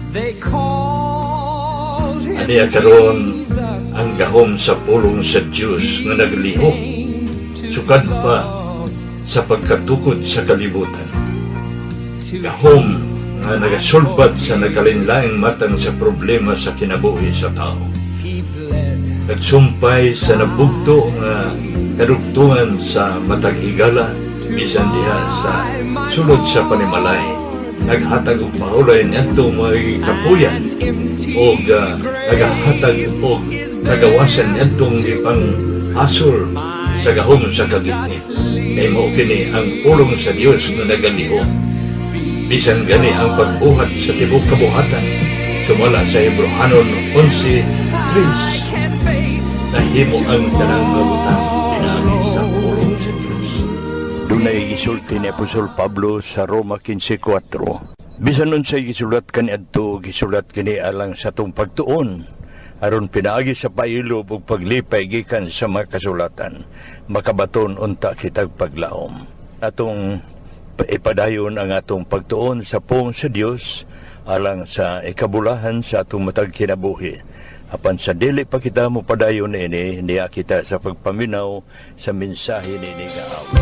They called him Aniya karon Jesus. ang gahom sa pulong sa Dios nga naglihok sukad pa sa pagkatukod sa kalibutan. Gahom nga nagasulbad sa nagkalainlaing matang sa problema sa kinabuhi sa tao. He bled. Nagsumpay sa nabugto nga kadugtungan sa matag higala, bisan diha sa sulod sa panimalay. Naghatag og pahulay niadto mga kapuyan og nagahatag og kagawasan niadtong gipang hasol sa gahom sa kagitnit. Kay mao kini ang pulong sa Dios nga nagalihok. Bisan gani ang pagbuhat sa tibok kabuhatan, sumala sa Hebrohanon 11:3, Can't face nahimo ang tanang mga butang pinaagi sa pulong sa Dios. Dunay gisulti ni Apostol Pablo sa Roma 15:4. Bisan unsay gisulat kaniadto, gisulat kini alang sa atong pagtuon, aron pinaagi sa pailob ug paglipay gikan sa mga kasulatan, makabaton unta kitag paglaom. Atong ipadayon ang atong pagtuon sa pulong sa Dios alang sa ikabulahan sa atong matag kinabuhi. Apan sa dili pa kita mopadayon ini, niya kita sa pagpaminaw sa mensahe niini nga awit.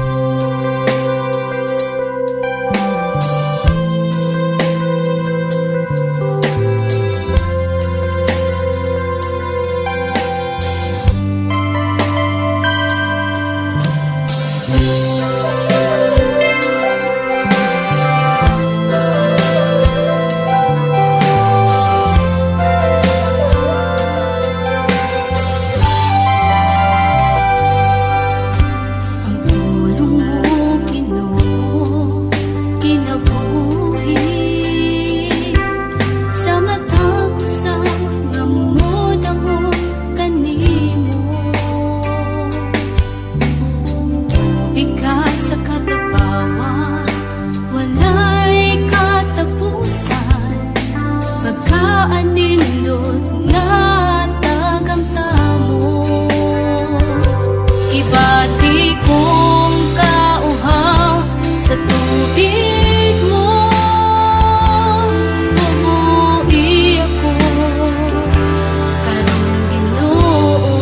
Ang pulong mo, Ginoo, kinabuhi sa matag usa nga modangop kanimo. Tubig ka sa katagbawan, walay katapusan, pagkaanindot nga tagamtamo. Gibati kong kauhaw sa tubig mo, Bubui ako karon, Ginoo.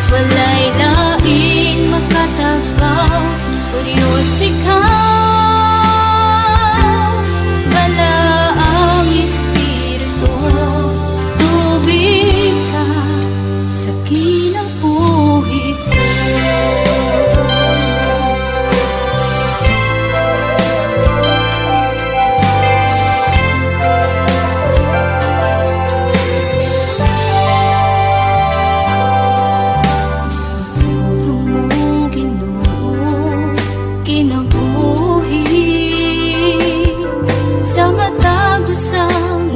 Walay laing makatagbaw, O Diyos, ikaw Balaang Espiritu, tubig ka sa kinabuhi ko. Pulong mo, Ginoo, kinabuhi sa matag usa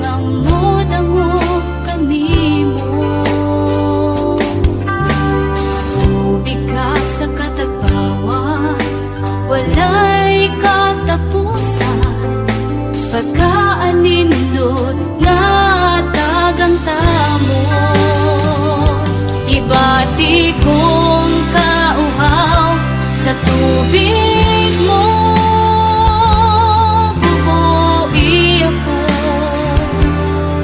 nga modangop kanimo. Tubig ka sa katagbawan, walay katapusan, pagkaanindot nga tagamtamo. Gibati kong kauhaw sa tubig mo, Bubui ako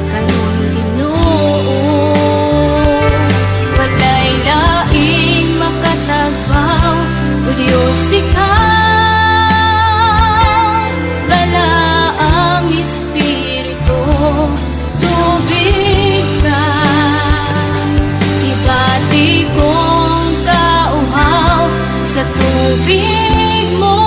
karon, Ginoo. Walay laing makatagbaw, O Diyos, ikaw Balaang Espiritu, tubig ka. Gibati kong kauhaw sa tubig mo.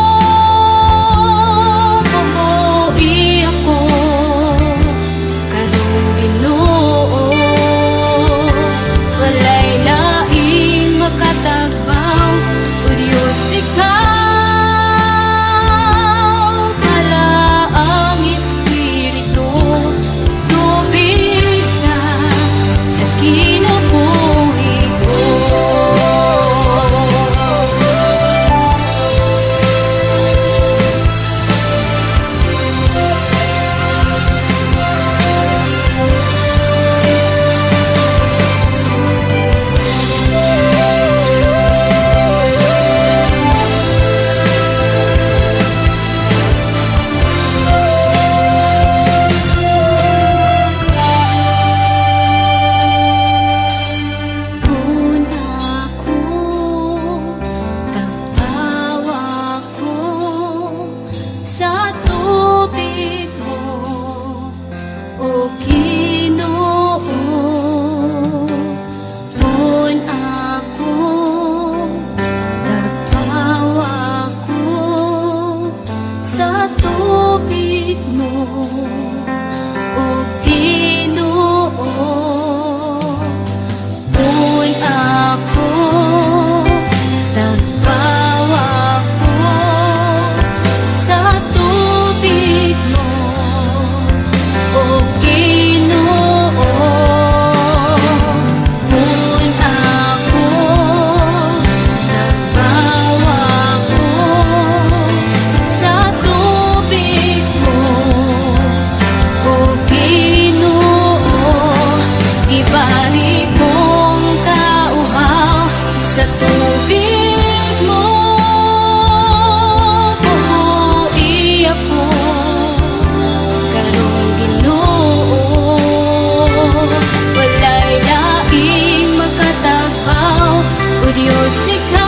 Diyos, ikaw,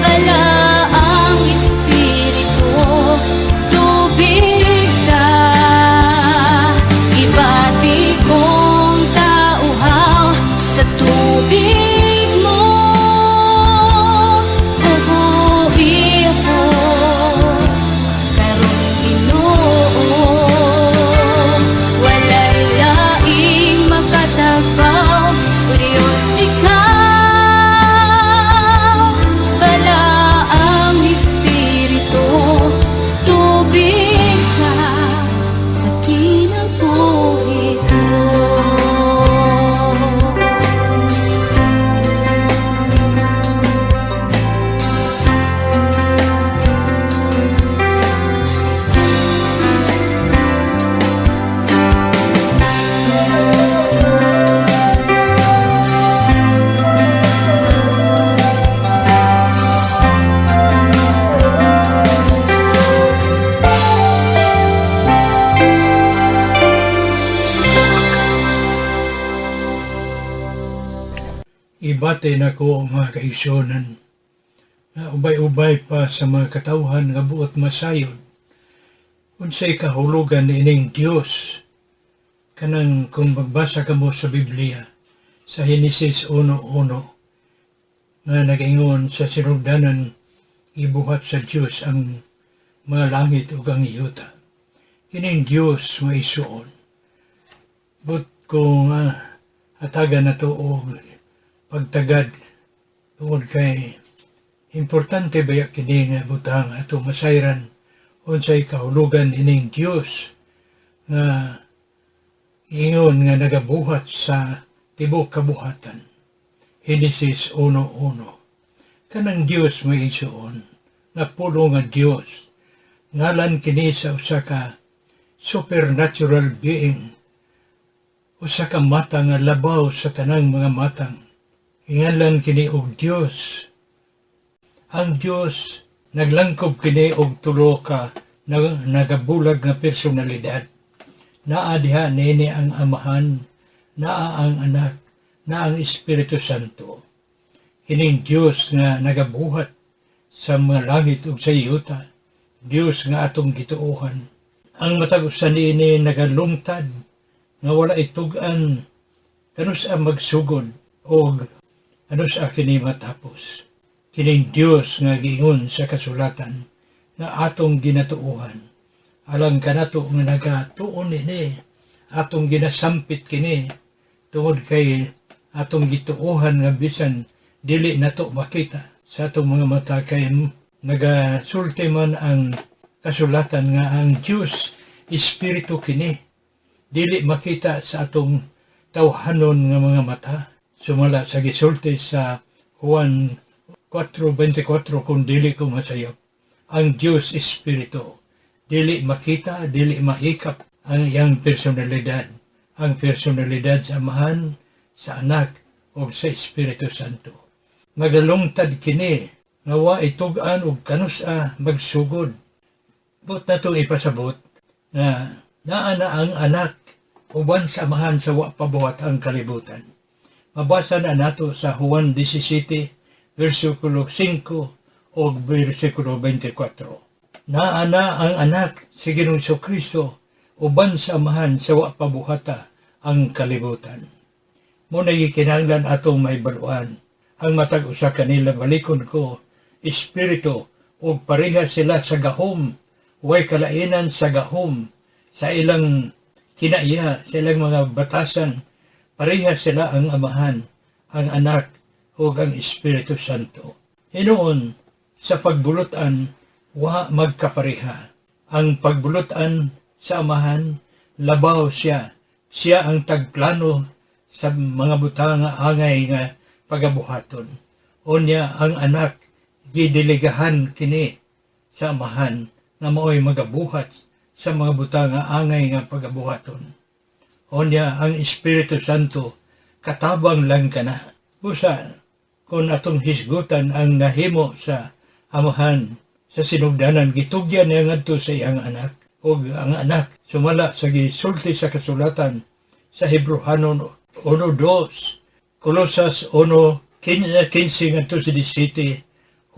Balaang Espiritu, tubig ka. Gibati kong kauhaw sa tubig mo. Pug-oi ako karon, Ginoo. Walay laing makatagbaw, O Diyos, ikaw, Balaang Espiritu, tubig ka sa kinabuhi ko. Ibate nako, mga kaigsuonan, nga ubay-ubay pa sa mga katawhan nga buot masayod unsay kahulugan niining Dios. Kanang kung magbasa kamo sa Biblia sa Henesis 1:1 nga nagaingon sa sinugdanan ibuhat sa Dios ang mga langit ug ang yuta. Kining Dios, mga igsoon, but kung hatagan nato og pagtagad tungod kay importante baya kini nga butang ato masayran unsay kahulugan ining Dios nga ingon nga nagabuhat sa tibok kabuhatan. Genesis 1:1. Kanang Dios, mga igsoon, nga pulo nga Dios, ngalan kini sa usa ka supernatural being, usa ka mata nga labaw sa tanang mga matang. Ingalan kini og Dios. Ang Dios naglangkob kini og tulo ka nagabulag nga personalidad. Naa diha niini ang Amahan, naa ang Anak, naa ang Espiritu Santo. Kining Dios nga nagabuhat sa mga langit ug sa yuta, Dios nga atong gituohan. Ang matag usa niini nagalungtad nga wala itug-an kanus-a magsugod og kanus-a kini matapos. Kining Dios nga giingon sa kasulatan nga atong ginatuohan. Alang kanato nga nagatuon ini, atong ginasampit kini tungod kay atong gituohan nga bisan dili nato makita sa atong mga mata, kay nagasulti man ang kasulatan nga ang Dios espiritu kini, dili makita sa atong tawhanon nga mga mata, sumala sa gisulti sa Juan 4:24, kung dili ko masayop. Ang Dios espiritu, dili makita, dili mahikap ang iyang personalidad, ang personalidad sa Amahan, sa Anak ug sa Espiritu Santo. Magalungtad kini nga wa itug-an og kanus-a magsugod. But natong ipasabot nga naa na ang Anak uban sa Amahan sa wa pa buhat ang kalibutan. Mabasa na nato sa Juan 17 versikulo 5 o versikulo 24. Naa na ang Anak, si Ginoong Kristo, uban sa Amahan sa wa pa buhata ang kalibutan. Mao na gikinahanglan atong mahibaluan ang matag usa kanila, balikon ko, espiritu ug pareha sila sa gahom, way kalainan sa gahom sa ilang kinaiya, sa ilang mga batasan. Pareha sila, ang Amahan, ang Anak ug ang Espiritu Santo. Hinuon sa pagbulutan wa magkapareha. Ang pagbulutan sa Amahan, labaw siya. Siya ang tagplano sa mga butang nga angay nga pagabuhaton. Unya ang Anak gidelegahan kini sa Amahan nga maoy magabuhat sa mga butang nga angay nga pagabuhaton. Unya ang Espiritu Santo katabang lang kana. Busa kung atong hisgutan ang nahimo sa Amahan sa sinugdanan, gitugyan niya ngadto sa iyang Anak, ug ang Anak, sumala sa gisulti sa kasulatan sa Hebreohanon 1:2, Kolosas 1:15 ngadto sa 17,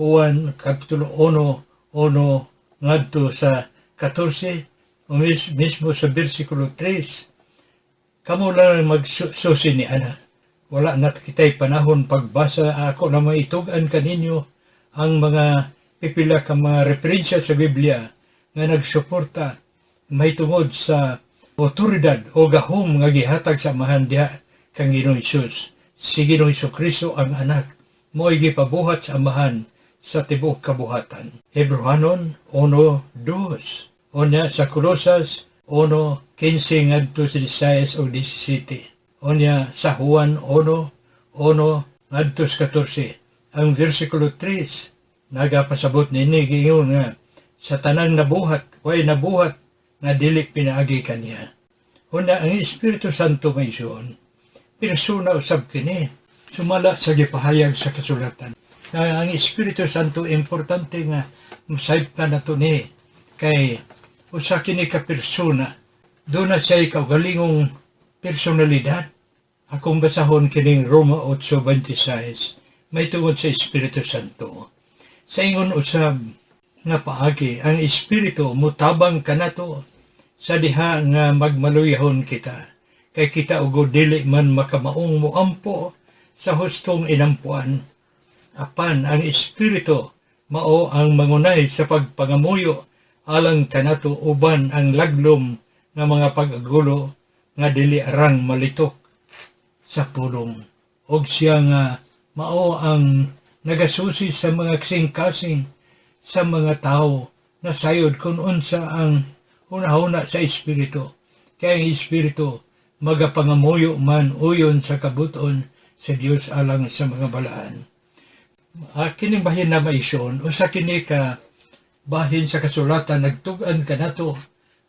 Juan Kapitulo 1:1 ngadto sa 14, o mismo sa versikulo 3. Kamo lang magsusi ni ana. Wala na kita'y panahon pagbasa. Ako na maitug-an kaninyo ang mga pipila ka mga referensya sa Biblia nga nagsuporta mahitungod sa otoridad o gahom nga gihatag sa Amahan diha kang Ginoong Hesus. Si Ginoong Kristo ang anak mo'y gipabuhat sa Amahan sa tibuok kabuhatan. Hebreohanon 1:2. Unya sa Kolosas 1:15 ngadto sa 16 ug 17. Unya sa Juan 1:1 ngadto sa 14. Ang versikulo 3 nagapasabot nini, giingon nga sa tanang nabuhat, way nabuhat nga dili pinaagi kaniya. Una, ang Espiritu Santo, mga igsoon, persona usab kini, sumala sa gipahayag sa kasulatan. Nga ang Espiritu Santo, importante nga masayptan nato ni kay usa kini ka persona. Duna siya kaugalingong personalidad. Akong basahon kining Roma 8:26 mahitungod sa Espiritu Santo. Sa ingon usab nga paagi, ang Espiritu mutabang kanato sa diha nga magmaluyahon kita. Kay kita ugod dili man makamaong muampo sa hustong inampuan. Apan ang Espiritu mao ang mangunay sa pagpangamuyo alang kanato uban ang laglom nga mga pag-agulo nga dili arang malitok sa pulong. Og siya nga mao ang nagasusi sa mga kasing-kasing sa mga tao na sayod kung unsa ang hunahuna sa Espiritu. Kay ang Espiritu magapangamuyo man uyon sa kabut-on sa Dios alang sa mga balaan. Kining bahin na maisyon, usa kini ka bahin sa kasulatan nagtug-an kanato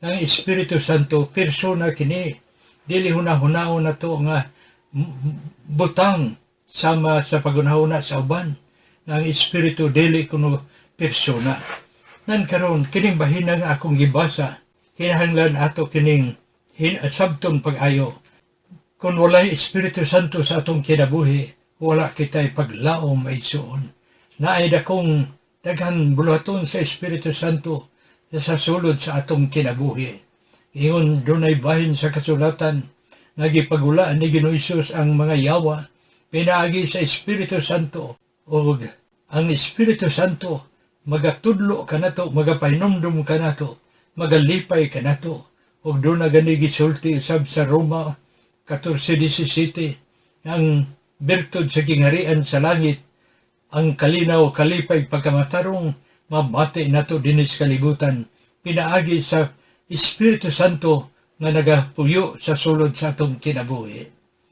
ng Espiritu Santo persona kini. Dili hunahunao nato nga butang sama sa paghunahuna sa uban nga ang Espiritu dili kuno persona. Nan karon, kining bahin nga akong gibasa, kinahanglan ato kining sabton pag-ayo. Kung walay Espiritu Santo sa atong kinabuhi, wala kita'y paglaom, mga igsoon. Naay dakong daghan buluhaton sa Espiritu Santo sa sulod sa atong kinabuhi. Ingon dunay bahin sa kasulatan nga gipagulaan ni Ginoong Hesus ang mga yawa pinaagi sa Espiritu Santo, ug ang Espiritu Santo magatudlo kanato, magapahinumdum kanato, magalipay kanato. Ug duna gani gisulti usab sa Roma 14:17 ang bertud sa gingharian sa langit, ang kalinaw, kalipay, pagkamatarong mabati nato dinhi sa kalibutan pinaagi sa Espiritu Santo nga nagapuyo sa sulod sa atong kinabuhi.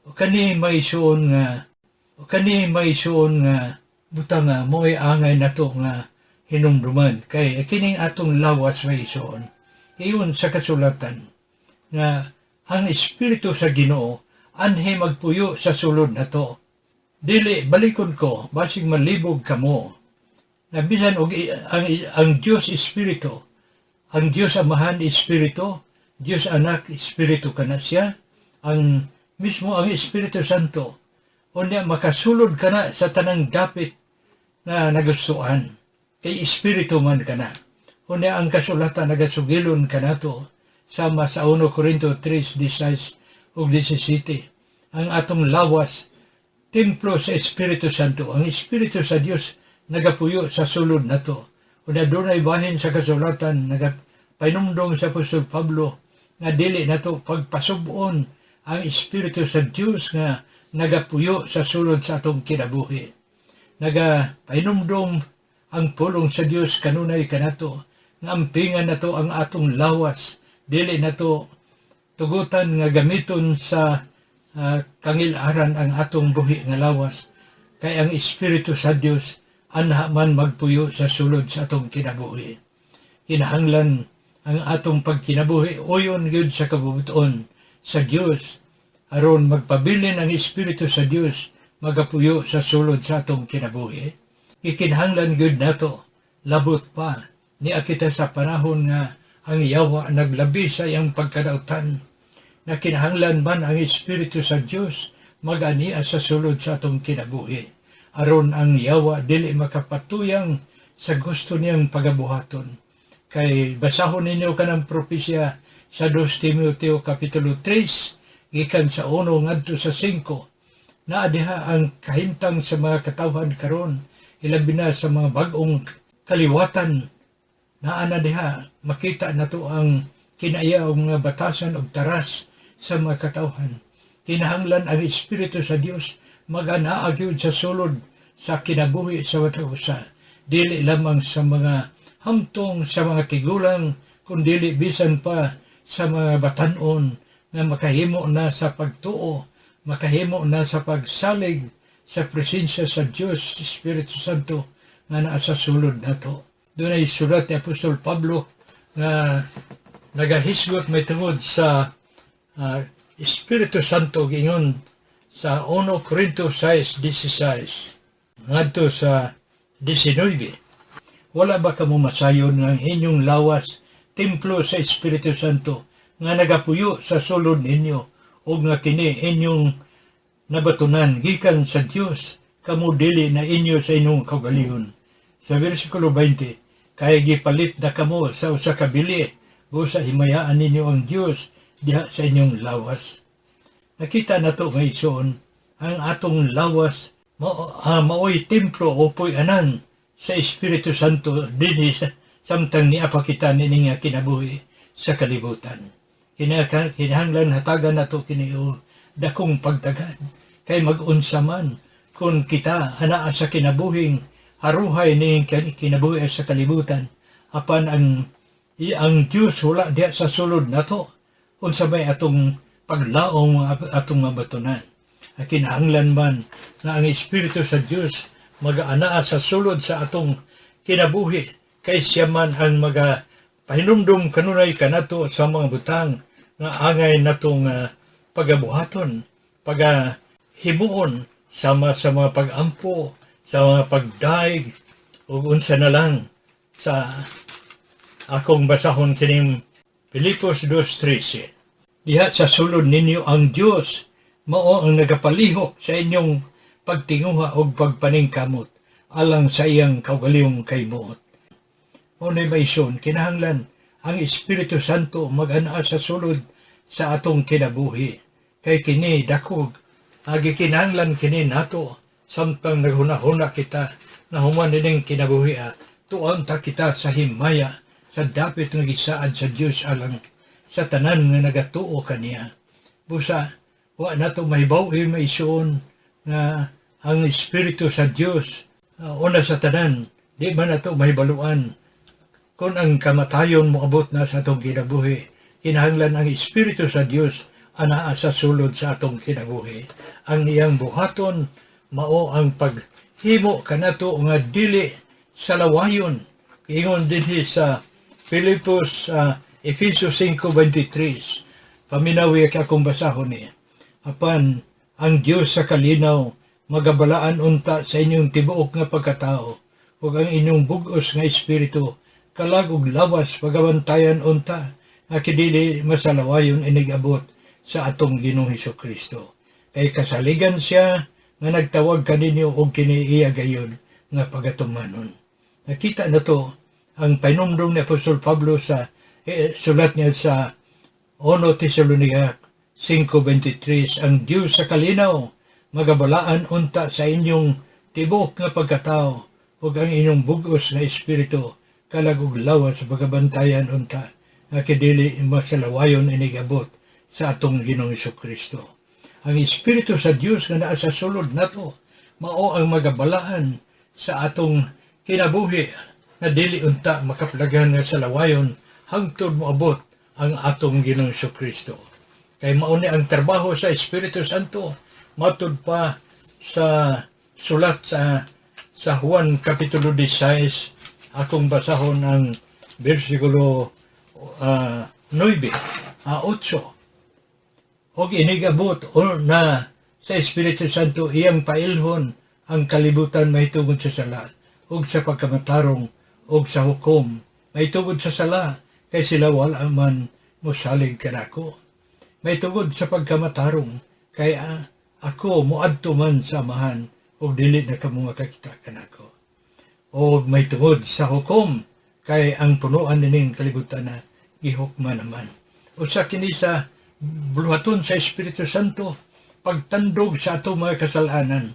O kani mga igsoon nga butang nga mo'y angay nato nga hinumduman kay kining atong lawas, mga igsoon, iyon sa kasulatan nga ang Espiritu sa Ginoo anhi magpuyo sa sulod nato. Dili balikon ko, basig malibog kamo na bisan og ang Dios Espiritu, ang Dios Amahan Espiritu, Dios Anak Espiritu kana siya, ang mismo ang Espiritu Santo, unya makasulod kana sa tanang dapit na nagustuhan kay Espiritu man kana. Unya ang kasulatan nagasugilon kanato sama sa 1 Corinto 3:16 ug 17, ang atong lawas templo sa Espiritu Santo. Ang Espiritu sa Dios nagapuyo sa sulod nato. Unya dunay bahin sa kasulatan nagapahinumdom sa Apostol Pablo nga dili nato pagpasub-on ang Espiritu sa Dios nga nagapuyo sa sulod sa atong kinabuhi. Nagapahinumdom ang pulong sa Dios kanunay kanato nga ampingan nato ang atong lawas, dili nato tugutan nga gamiton sa kangilaran ang atong buhi nga lawas kay ang Espiritu sa Dios anha man magpuyo sa sulod sa atong kinabuhi. Kinahanglan ang atong pagkinabuhi uyon gyud sa kabubut-on sa Dios aron magpabilin ang Espiritu sa Dios magapuyo sa sulod sa atong kinabuhi. Ikinahanglan gyud nato, labot pa ni kita sa panahon nga ang yawa naglabi sa iyang pagkadautan, na kinahanglan man ang Espiritu sa Dios magania sa sulod sa atong kinabuhi. Aron ang yawa dili makapatuyang sa gusto niyang pagabuhaton. Kay basahon ninyo kanang propesya sa 2 Timoteo Kapitulo 3 gikan sa 1 ngadto sa 5. Naa diha ang kahimtang sa mga katawhan karon, ilabi na sa mga bag-ong kaliwatan. Naa na diha, makita nato ang kinaiya og mga batasan og taras sa mga katawhan. Kinahanglan ang Espiritu sa Dios maganaa gyud sa sulod sa kinabuhi sa matag usa, dili lamang sa mga hamtong, sa mga tigulang, kundili bisan pa sa mga batanon nga makahimo na sa pagtuo, makahimo na sa pagsalig sa presensya sa Dios Espiritu Santo nga naa sa sulod nato. Dunay sulat ni Apostol Pablo nga nagahisgot may tungod sa Espiritu Santo, giingon sa 1 Corinto 6:16 ngadto sa 19: "Wala ba kamo masayon nga ang inyong lawas templo sa Espiritu Santo nga nagapuyo sa sulod ninyo ug nga kini inyong nabatunan gikan sa Dios? Kamo dili na inyo sa inyong kaugalingon." Sa versikulo 20, "Kay gipalit na kamo sa usa ka bili, busa himayaan ninyo ang Dios diha sa inyong lawas." Nakita nato, mga igsoon, ang atong lawas maoy templo o puy-anan sa Espiritu Santo dinhi sa samtang niapa kita niini nga kinabuhi sa kalibutan. Kinahanglan hatagan nato kini og dakong pagtagad kay mag-unsa man kung kita anaa sa kinabuhing haruhay ni kinabuhi sa kalibutan, apan ang Dios wala diha sa sulod nato, unsa may atong paglaom atong mabatunan? Ang kinahanglan man nga ang Espiritu sa Dios magaanaa sa sulod sa atong kinabuhi kay siya man ang maga pahinumdum kanunay kanato sa mga butang nga angay natong pagabuhaton, pagahimuon, sama sa mga pagampo, sa mga pagdaig ug unsa na lang. Sa akong basahon kining Filipos 2:13: "Diha sa sulod ninyo ang Dios mao ang nagapalihok sa inyong pagtinguha og pagpaningkamot alang sa iyang kaugalingong kaimuot." Mao na, mga igsoon, kinahanglan ang Espiritu Santo mag-anaa sa sulod sa atong kinabuhi. Kay kini dakog, agi kinahanglan kini nato samtang naghuna-huna kita na human nining kinabuhi, tuon ta kita sa himaya sa dapit nga gisaad sa Dios alang sa tanan nga nagatuo kaniya. Busa wa nato mahibaw, mga igsoon, nga ang Espiritu sa Dios, una sa tanan, di man nato mahibaluan kung ang kamatayon moabot na sa atong kinabuhi. Kinahanglan ang Espiritu sa Dios anaa sa sulod sa atong kinabuhi. Ang iyang buhaton mao ang paghimo kanato nga dili sa lawayon. Ingon dinhi sa Filipos, Efeso 5:23. Paminawi akong basahon niya. "Apan ang Dios sa kalinaw magabalaan unta sa inyong tibuok nga pagkatao ug ang inyong bug-os nga espiritu, kalag ug lawas, pagabantayan unta nga kidili masalawayon inig-abot sa atong Ginoong Hesus Kristo. Kay kasaligan siya nga nagtawag kaninyo og kini iya gayon nga pagatumanon." Nakita na to ang pahinumdum ni Apostol Pablo sa sulat niya sa 1 Tesalonica 5:23, "Ang Diyos sa kalinaw magabalaan unta sa inyong tibuok nga pagkatao ug ang inyong bugos nga espiritu, kalag ug lawas, pagabantayan unta nga kidili masalawayon inigabot sa atong Ginoong Kristo." Ang Espiritu sa Dios nga naa sa sulod nato mao ang magabalaan sa atong kinabuhi nga dili unta makaplagan nga sa lawayon hangtod moabot ang atong Ginoong Kristo. Kay mao ni ang trabaho sa Espiritu Santo matud pa sa sulat sa Juan Kapitulo 16. Akong basahon ang bersikulo 9, 8: "Og inigabot o na sa Espiritu Santo, iyang pailhon ang kalibutan mahitungod sa sala ug sa pagkamatarong ug sa hukom. Mahitungod sa sala kay sila wala man mosalig kanako. Mahitungod sa pagkamatarong kay Ako moadto man sa Amahan ug dili na kamo makakita kanako. Og may tungod sa hukom kay ang punuan nining kalibutan na gihukman naman. Usa kini sa buluhaton sa Espiritu Santo, pagtandog sa atong mga kasalanan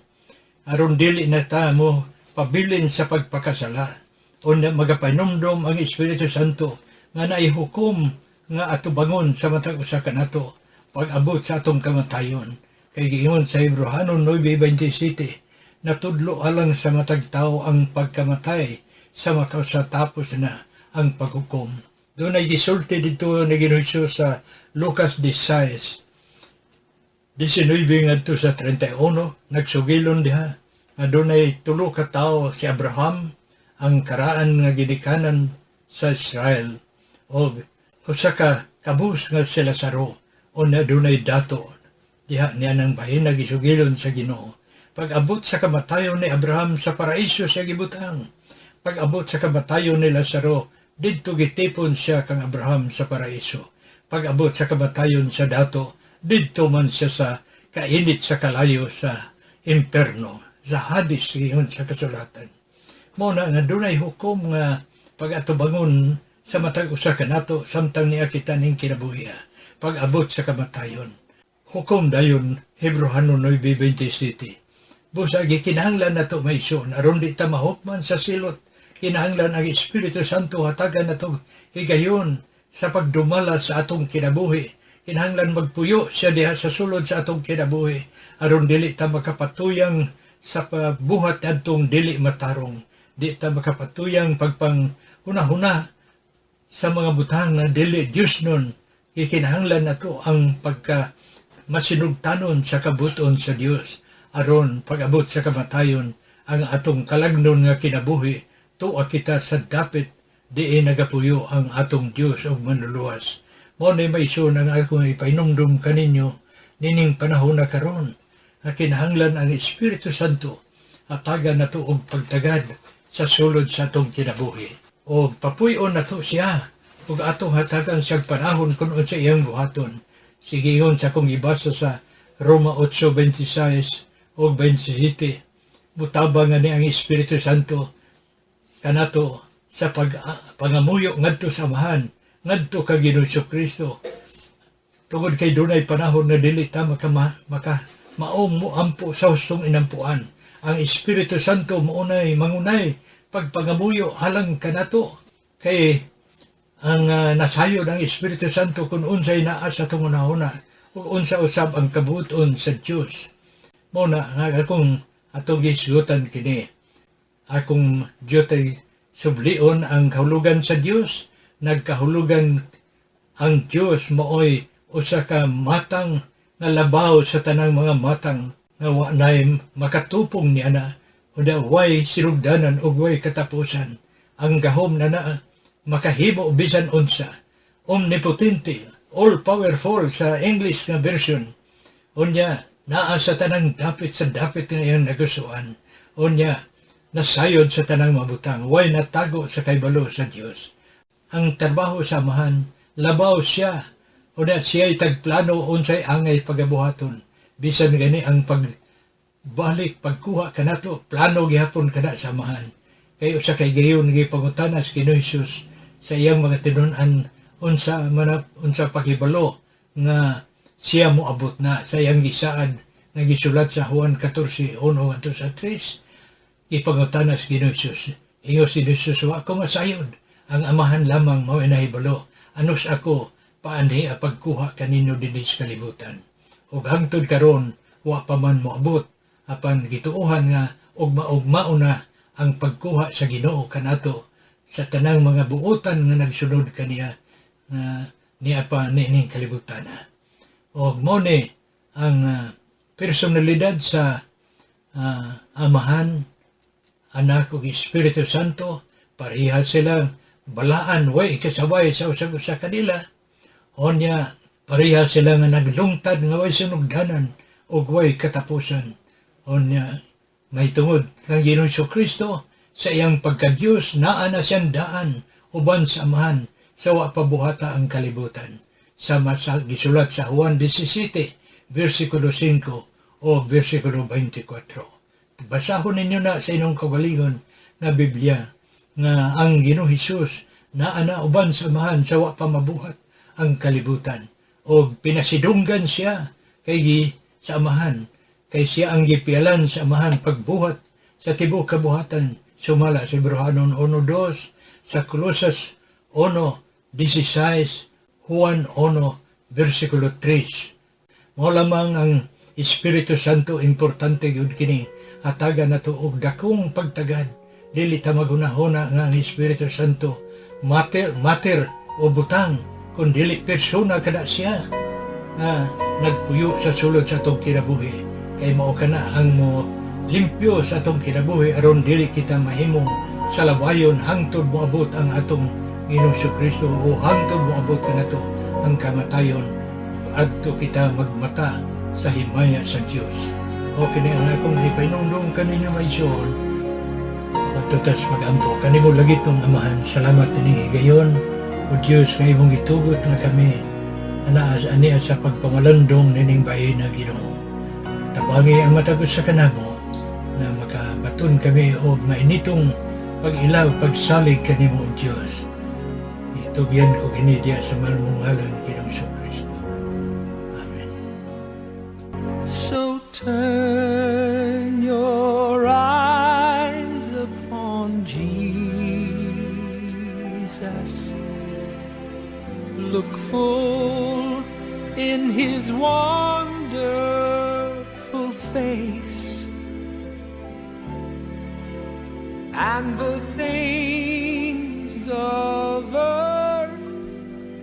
aron dili na ta mo pabilin sa pagpakasala. Unya magapanumdom ang Espiritu Santo nga naihukom nga atubangon sa matag usa kanato pag-abot sa atong kamatayon. Kay giingon sa Hebreohanon 9:27, natudlo alang sa matag tao ang pagkamatay, sa makausa tapos na ang paghukom. Dunay gisulti dito ni Ginoong Hesus sa Lucas 16, 19 ngadto sa 31, nagsugilon diha nga dunay tulo ka tawo, si Abraham, ang karaan nga gidikanan sa Israel, og usa ka kabus nga si Lazaro, o na dunay dato diha niya nang bahin na gisugilon sa Ginoo. Pag-abot sa kamatayon ni Abraham, sa paraiso siya gibutang. Pag-abot sa kamatayon ni Lazaro, didto gitipon siya kang Abraham sa paraiso. Pag-abot sa kamatayon sa dato, didto man siya sa kainit sa kalayo sa imperno, sa Hades, giingon sa kasulatan. Mao na nga dunay hukom nga pag-atubangon sa matag usa kanato samtang niya kita ning kinabuhi pag-abot sa kamatayon. Hukom dayon, Hebreohanon 9:27. Busa gikinahanglan nato maison aron di ta mahukman sa silot. Kinahanglan ang Espiritu Santo hatagan nato higayon sa pagdumala sa atong kinabuhi. Kinahanglan magpuyo siya diha sa sulod sa atong kinabuhi aron dili ta makapatuyang sa pagbuhat adtong dili matarong. Di ta makapatuyang pagpang huna-huna sa mga butang na dili Diyos nun. Gikinahanglan nato ang pagka masinugtanon sa kabuton sa Dios aron pag-abot sa kamatayon, ang atong kalagnon nga kinabuhi, tuwa kita sa dapit diin nagapuyo ang atong Dios ug Manluluwas. Mao ni maison ang akong ipainumdum kaninyo nining panahon na karon nga kinahanglan ang Espiritu Santo hatagan nato og pagtagad sa sulod sa atong kinabuhi. O papuy-on nato siya ug atong hatagan siyang panahon kung unsa iyang buhaton. Sige, ingon sa akong ibasa sa Roma 8:26 ug 27, mutabang ni ang Espiritu Santo kanato sa pangamuyo ngadto sa Amahan, ngadto kang Ginoong Kristo, tungod kay dunay panahon nga dili ta maka maom mo ampo sa hustong inampuan. Ang Espiritu Santo mounay mangunay pagpangamuyo alang kanato, kay ang nasayod ang Espiritu Santo kung unsay naa sa atong hunahuna ug unsa usab ang kabuoton sa Dios. Mao na nga akong atong gisgutan kini, akong diyotay sublion ang kahulugan sa Dios. Nagkahulugan ang Dios maoy usa ka matang nga labaw sa tanang mga matang nga wa nay makatupong niya na unya way sinugdanan ug way katapusan. Ang gahom na na makahimo bisan unsa, omnipotente, all powerful sa English nga version. Unya naa sa tanang dapit sa dapit nga iyang nagustuhan. Unya nasayod sa tanang mabutang, way natago sa kaybalo sa Dios. Ang trabaho sa Amahan, labaw siya. Unya siya'y tagplano unsay angay pagabuhaton. Bisan gani ang pagbalik, pagkuha kanato, plano gihapon kana sa Amahan. Kay usa kay gayon gipangutana sa Ginoo Hesus sa iyang mga tinun-an unsa man unsa pakibalo nga siya moabot na sa iyang gisaad nga gisulat sa Juan 14:1 ngadto sa 3. Ipangutana sa Ginoo Hesus. Ingon si Jesus, "Wa ko masayod. Ang Amahan lamang mao nahibalo. Anus ako paanhi ang pagkuha kaninyo dinhi sa kalibutan." Ug hangtod karon wa pa man moabot, apan gituohan nga ugma-ugmao na ang pagkuha sa Ginoo kanato sa tanang mga buotan nga nagsunod kaniya nga niya pa niining kalibutan. Og mao ni ang personalidad sa Amahan, Anak ug Espiritu Santo. Pareha silang balaan, way ikasaway sa usag-usa kanila. Onya pareha sila nga naglungtad nga way sinugdanan ug way katapusan. Onya may tungod kang Ginoong Kristo sa iyang pagka-Diyos, naa na siyang daan uban sa Amahan sa wa pa buhata ang kalibutan. Sama sa gisulat sa Juan 17 versikulo 5. o versikulo 24. Basahon ninyo na sa inyong kaugalingon nga Biblia nga ang Ginoong Hesus naa na uban sa Amahan sa wa pa mabuhat ang kalibutan o pinasidunggan siya kay gi sa Amahan, kay siya ang gipialan sa Amahan pagbuhat sa tibuok kabuhatan, sumala sa Hebreohanon 1:2, sa Colosas 1:16, Juan 1 versikulo 3. Mao lamang ang Espiritu Santo, importante gyud kini hatagan nato og dakong pagtagad. Dili ta maghunahuna nga ang Espiritu Santo matter o butang, kun dili persona kada siya nga nagpuyo sa sulod sa atong kinabuhi, kay mao kana ang mo limpyo sa atong kinabuhi aron dili kita mahimong salawayon hangtod moabot ang atong Ginoong Kristo o hangtod moabot kanato ang kamatayon, adto kita magmata sa himaya sa Dios. O kini ang akong ipainungdong kaninyo, mga igsoon. Matutas magampo kanimo, langitnong Amahan. Salamat ini higayon, o Dios, nga imong gitugot nga kami anaa ania sa pagpamalandong nining bahin na Ginoo. Tabangi ang matag usa kanamo na makabaton kami og mainitong pag-ilaw, pagsalig kanimo, o Dios. Itugyan ko kini diya sa mahal mong ngalan, Ginoong Kristo. Amen. So turn your eyes upon Jesus. Look full in his wonderful face, and the things of earth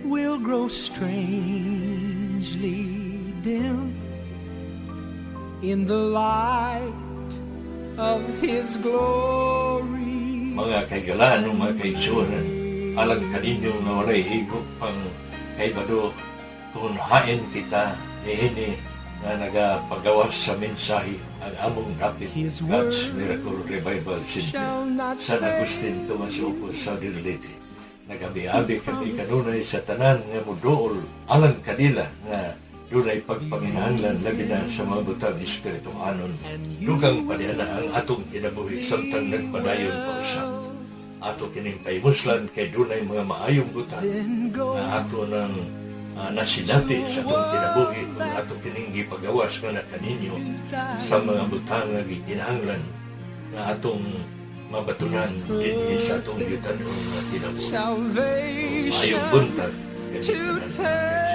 will grow strangely dim in the light of his glory. Mga kahigalaan o mga kaigsuonan, alang kaninyo nga walay higop pang kaibado kung hain kita niini nga nagapagawas sa mensahe, ang among dapit His God's word Miracle Revival Center, shall not San Agustin, Tomas Opo, Southern Leyte. Nagabi-abi kami kanunay sa tanan nga muduol alang kanila nga dunay pagpanginahanglan, labi na sa mga butang espirituhanon. Dugang paniana ang atong kinabuhi samtang nagpadayon pa usab. Ato kining pahimuslan kay dunay mga maayong butang nga ato nang nasinati sa atong kinabuhi kung ato kining gipagawas nga na kaninyo sa mga butang nga gikinahanglan nga atong mabatunan dinhi sa atong yutanon nga kinabuhi. Salvation Maayong buntag to kaninyong tanan. Tell.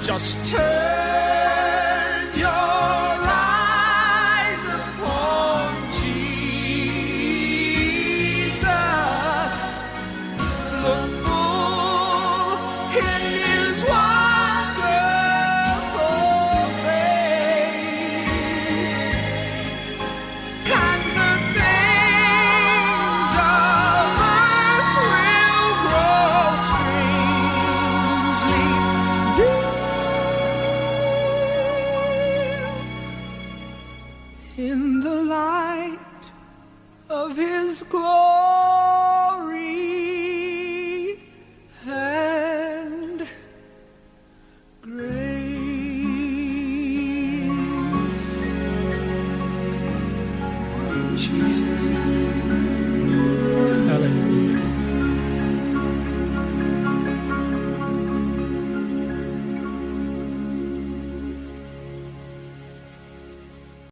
Just turn your eyes upon Jesus. Look full in his wonderful face, and the things of earth will grow strangely dim in the light of his glory and grace. Jesus.